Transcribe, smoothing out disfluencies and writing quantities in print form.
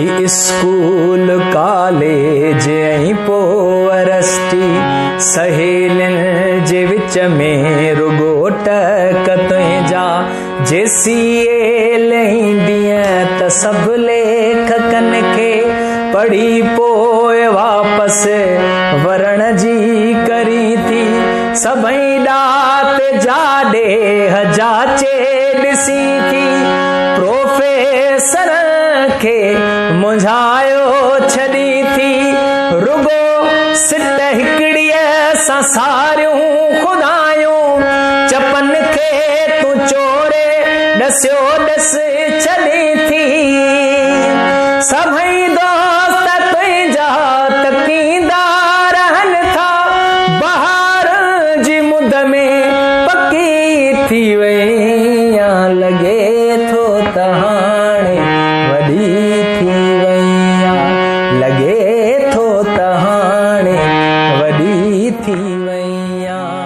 هي school, college ۽ پوء varsity, سهيلين جي وچ ۾ رڳو ٽهڪ تنهنجا، جي سي ايل ايندينء ته سڀ ليکڪن کي پڙهي پوء واپس ورڻ جي ڪرين ٿي، سڀئي ڏات جا ڏيهه جاچي ڏسين ٿي، پروفيسرن کي منجهايو ڇڏين ٿي، رڳو سٽ هڪڙيء سان ساريون خدايون، چپن کي تون چوري ڏسيو ڏس ڇڏين ٿي، سڀئي دوست تنهنجا تڪيندا رهن ٿا، بهارن جي مند ۾ پڪي ٿي وئين آن، لڳي ٿو ته هاڻي وڏي ٿي وئين آن، لڳي ٿو ته هاڻي وڏي ٿي وئين آن.